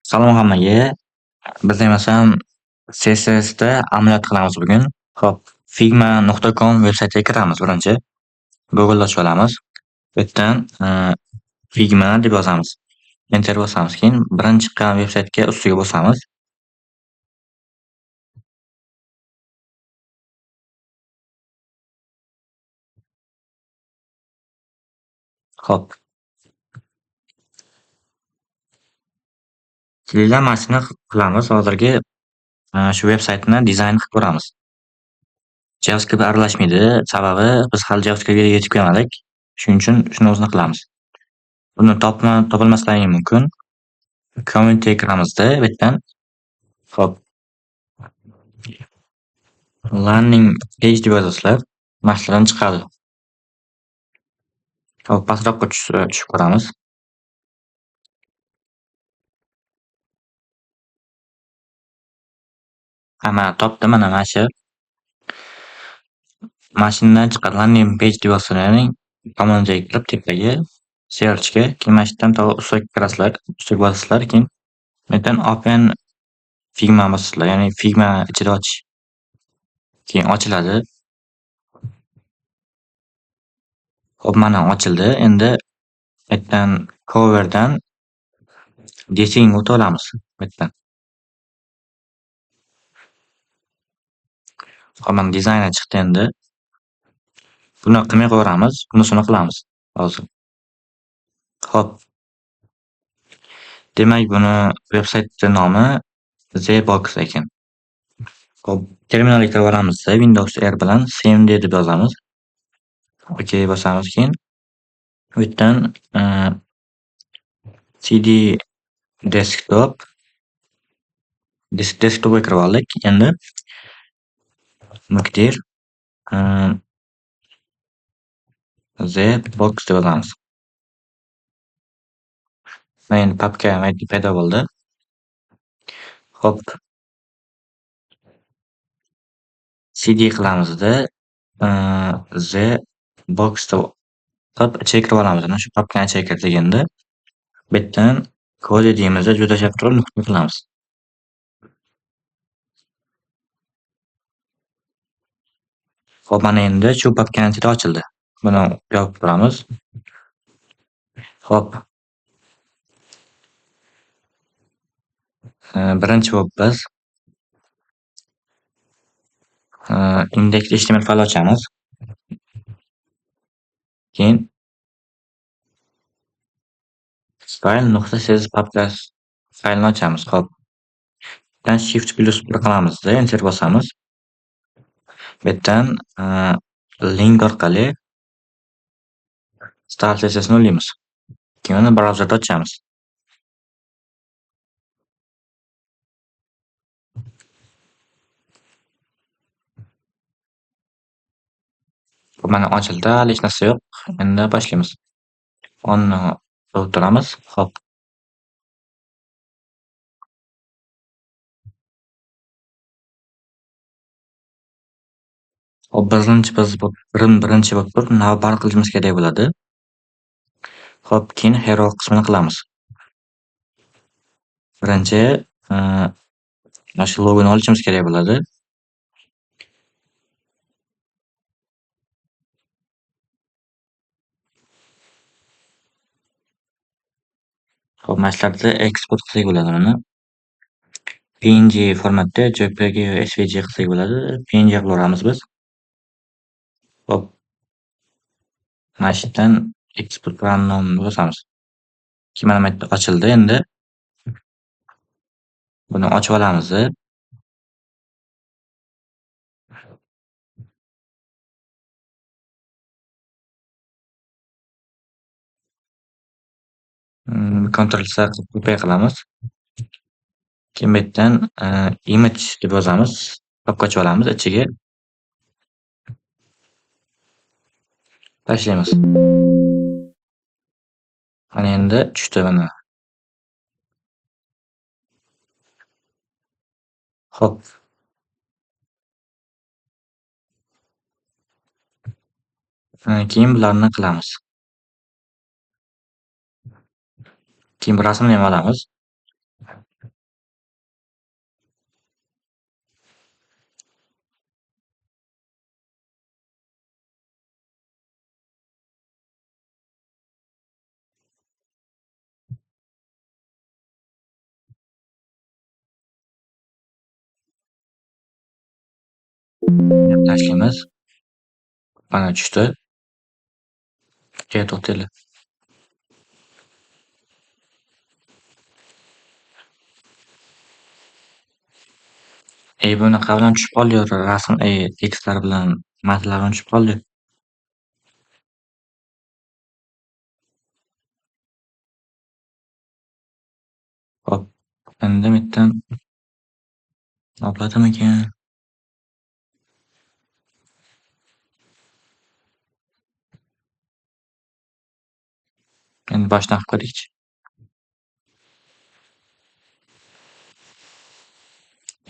Salom hammaga. Biz masalan CSSda amaliyot qilamiz bugun. Xo'p, figma.com veb-saytiga kiramiz birinchi. Google'da ochib olamiz. Bu yerdan Figma deb yozamiz. Enter bosamiz. Keyin birinchi chiqqan veb-saytga ustiga bosamiz. Xo'p. Kelinglar, mana shuni qilamiz. Hozirgi shu veb-saytni dizayn qilib ko'ramiz. JavaScript aralashmaydi, sababi biz hali JavaScriptga yetib kelmadik. Shuning uchun shuni o'zini qilamiz. Buni topolmasligi mumkin. Communityga kiramizda bu yerdan. Xo'p. Landing page deb yozasizlar. Mana shulardan chiqadi. Xo'p, pastroqqa tushib ko'ramiz. Ha, mana topdim, mana shu. Mana shundan chiqadi. Landing page deb yozsanglar, ya'ni communityga kirib tepaga searchga, keyin mana shu yerdan ustiga kirasizlar, ustiga bosasizlar, keyin bu yerdan open Figma bosasizlar, ya'ni Figma ichida ochish. Keyin ochiladi. Xo'p, mana ochildi. Endi bu yerdan coverdan design o'tib olamiz bu yerdan. Xo'p, mana dizayni chiqdi endi. Buni qilmay qo'yaveramiz, bunisini qilamiz hozir. Xo'p. Demak, buni veb-saytning nomi TheBox ekan. Xo'p, terminalga kirib olamizda Windows R bilan cmd deb yozamiz. OK bosamiz keyin. Bu yerdan cd desktop desktopga kirib oldik. Endi mkdir TheBox deb yozamiz. Mana endi papka paydo bo'ldi. Xo'p. cd qilamizda TheBox deb qilib ichiga kirib olamiz. Mana shu papkani ichiga kirdik endi. Bu yerdan kode deymizda juda chap turib nuqta qilamiz. Xo'p, mana endi shu papkani ichida ochildi. Buni yopib turamiz. Xo'p. Birinchi bo'lib biz index.html fayl ochamiz. Keyin style.css papkasi faylini ochamiz. Xo'p. Dan shift plus 1 qilamizda, enter bosamiz. Bu yerdan link orqali style CSS ni ulaymiz. Keyin uni brauzerda ochamiz. Bu mana ochildi, hali hech narsa yo'q. Endi boshlaymiz. Onni to'ldiramiz. Xo'p. Xo'p, birinchi biz birinchi bo'lib turib navbat qilishimiz kerak bo'ladi. Xo'p, keyin hero qismini qilamiz. Birinchi mana shu logoni olishimiz kerak bo'ladi. Xo'p, mana shularda eksport qilsak bo'ladi buni. PNG formatda JPG, SVG qilsak bo'ladi. PNG qilaveramiz biz. Xo'p. Mana shu yerdan eksport random bosamiz. Keyin mana bu yerda ochildi endi. Buni ochib olamiz. Ctrl C qilib copy qilamiz. Keyin bu yerdan image deb yozamiz. Papka ochib olamiz ichiga. Tashlaymiz. Mana endi tushdi mana. Xo'p. Keyin bularni qilamiz. Keyin bu rasmni ham olamiz. Tashlaymiz. Mana tushdi. To'xtanglar. Bunaqa bilan tushib qoldi rasm, tekstlar bilan, matnlar bilan tushib qoldi. Hop, endi bu yerdan oladimikan? Endi boshdan qilib ko'raylikchi.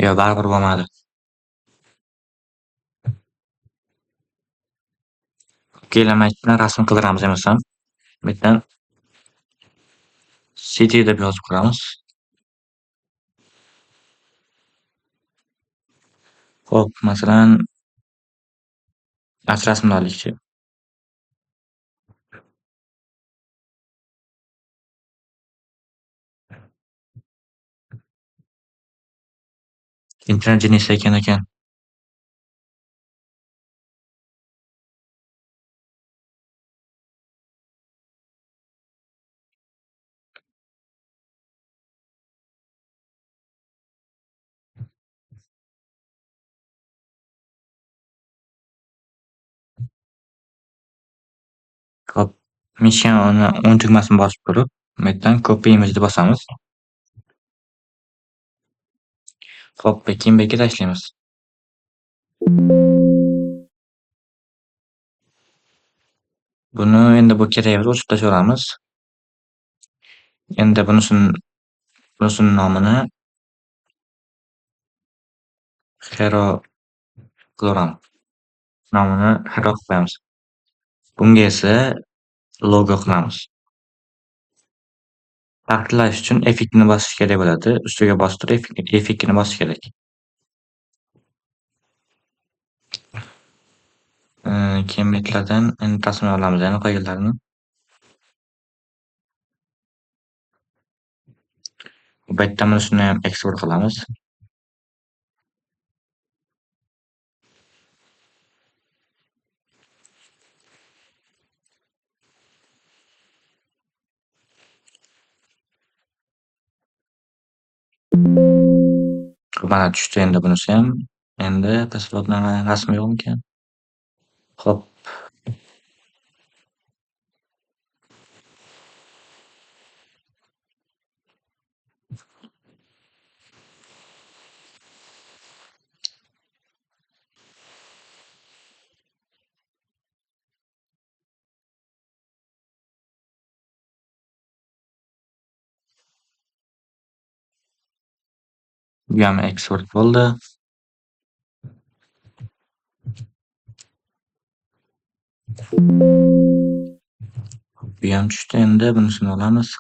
Yo'q, baribir bo'lmadi. Keyin rasm qidiramiz emasam. Bu yerdan city deb yozib ko'ramiz. Xo'p, masalan, rasmni olaylikchi. Internet jinisi ekan. Hop, mishkani o'ng tugmasini bosib turib, bu yerdan copy image deb bosamiz. Hop, keyin bu yerga tashlaymiz. Buni endi bu kerak emas, o'chirib tashlayveramiz. Endi bunisini nomini Hero qilaveramiz. Nomini Hero qilib qo'yamiz. Bunga esa logo qilamiz. Taqiqlash uchun F2 ni bosish kerak bo'ladi. Ustiga bosib turib F2 ni bosish kerak. Keyin betlardan endi tasmini olamiz, yana qolganlarini. Bu yerda bunisini ham eksport qilamiz. Mana tushdi endi bunisi ham. Endi tasvirotnoma rasmi yo'qmikan? Xo'p. Bu ham eksport bo'ldi. Bu ham tushdi, endi bunisini olamiz.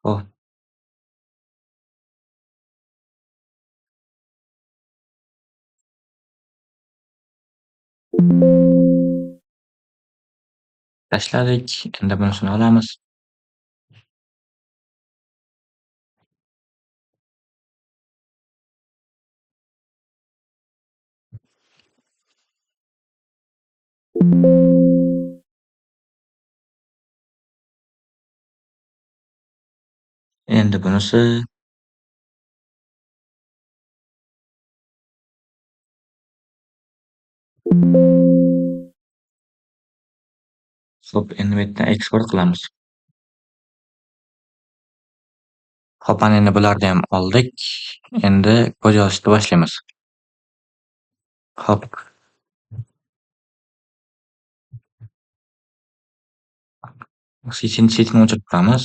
Xo'p. Tashladik. Endi bunisini olamiz. Endi bunisi Xo'p, endi bu yerdan eksport qilamiz. Xo'p, ana endi bularni ham oldik. Endi kod yozishni boshlaymiz. Xo'p. Setini o'chirib turamiz.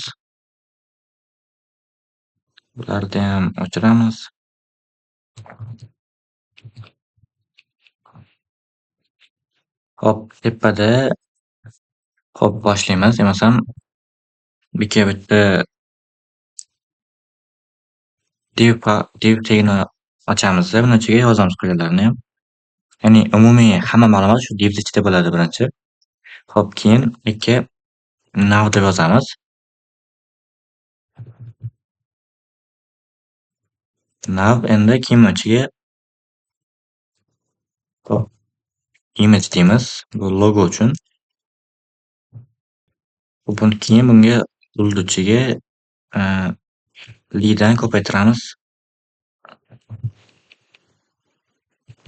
Bularni ham o'chiramiz. Xo'p, tepada xo'p boshlaymiz. Demasam Bitta div tagini ochamiz, buni ichiga yozamiz qolganlarini ham. Ya'ni umumiy hamma ma'lumot shu divni ichida bo'ladi birinchi. Xo'p, keyin 2 nav deb yozamiz. Nav endi keyin ichiga hop, image deymiz, bu logo uchun. Buni keyin bunga ichiga lidan ko'paytiramiz.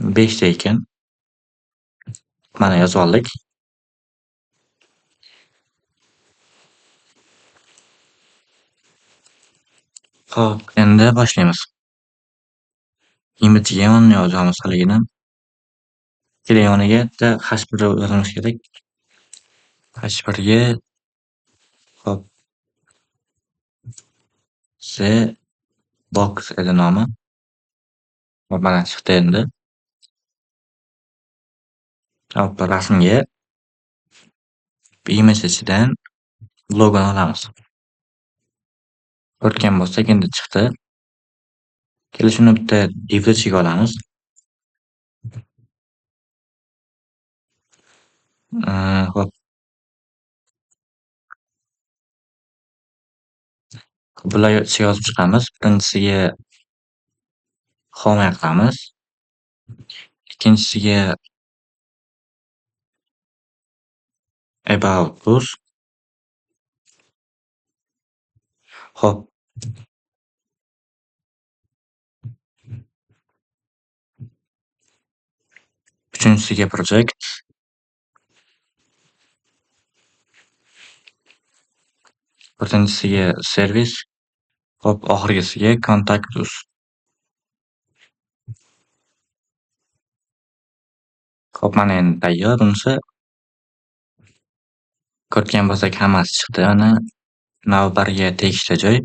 5 ta ekan. Mana yozib oldik. Xo'p, endi boshlaymiz. Image'ga ham yozamiz haligini. Ikkala yoniga bitta h1 yozamiz kerak. H1ga hop Z box edi nomi. Hop, mana chiqdi endi. Hop, rasmga image ichidan logoni olamiz. Ko'rgan bo'lsak endi chiqdi. Kelishini bitta div ichiga olamiz. Hop. Bular ichiga yozib chiqamiz. Birinchisiga home qilamiz. Ikkinchisiga about us. Xo'p. Uchinchisiga project. To'rtinchisiga service. Xo'p, oxirgisiga contact us. Xo'p, mana endi tayyor bunisi. Ko'rgan bo'lsak hammasi chiqdi. Mana navbarga tegishli joy.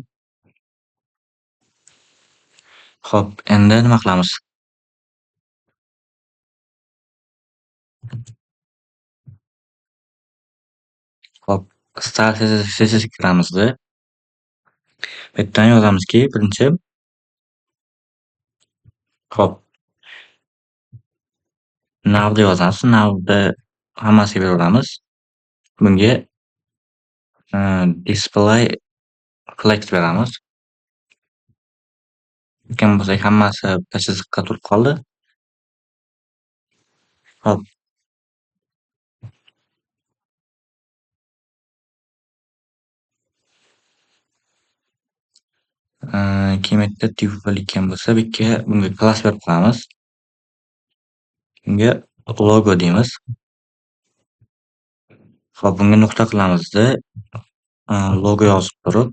Xo'p, endi nima qilamiz? Xo'p, style CSS kiramizda. Bu yerdan yozamizki, birinchi xo'p navni yozamiz. Navni hammasiga beraveramiz. Bunga display flex beramiz. Ko'rgan bo'lsak hammasi bitta chiziqqa turib qoldi. Xo'p. Keyin bitta div bo'lgan bo'lsa, bu yerga bunga klass berib qo'yamiz. Bunga logo deymiz. Xo'p, bunga nuqta qilamizda, logo yozib turib,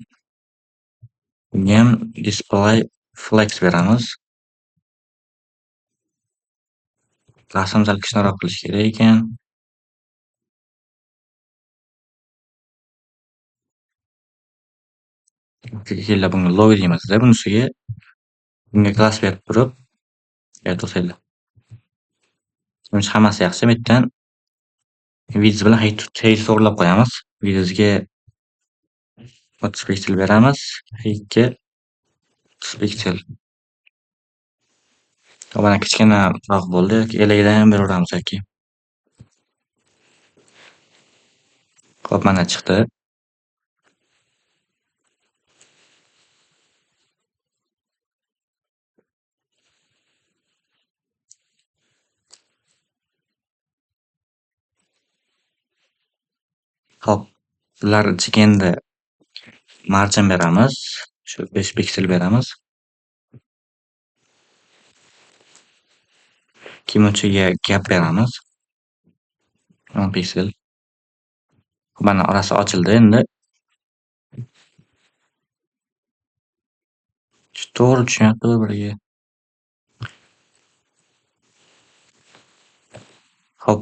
bunga ham display flex beramiz. Rasm sal kichkinaroq qilish kerak ekan. Kelinglar, bunga logo deymizda, bunisiga bunga klass berib turib, to'xtanglar. Hammasi yaxshi. Bu yerdan width bilan height to'g'rilab qo'yamiz. Widthga 30 piksel beramiz, heightga 30 piksel. Mana kichkinaroq bo'ldi yoki eligidan ham beraveramiz yoki. Xo'p, mana chiqdi. Xo'p, bular ichiga endi margin beramiz. Shu 5 piksel beramiz. Keyin ichiga gap beramiz. 10 piksel. Mana orasi ochildi endi. To'g'ri tushunyapti bir-biriga. Xo'p,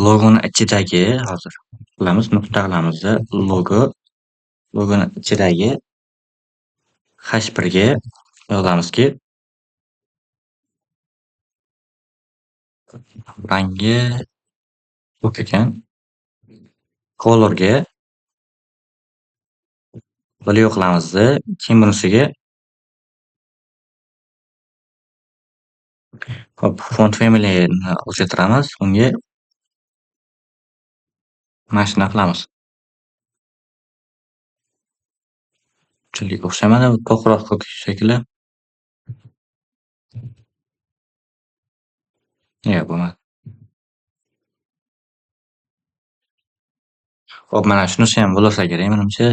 logoni ichidagi hozir qilamiz, nuqta qilamizda logo, logoni ichidagi h1 ga yozamizki, rangi ko'k ekan. Colorga blue qilamizda, keyin bunisiga, hop, font familyni o'zgartiramiz. Unga mana shunaqa qilamiz. Unchalik o'xshamadi, to'qroq ko'k shekilli. Yo'q, bo'lmadi. Xo'p, mana shunisi ham bo'lsa kerak menimcha.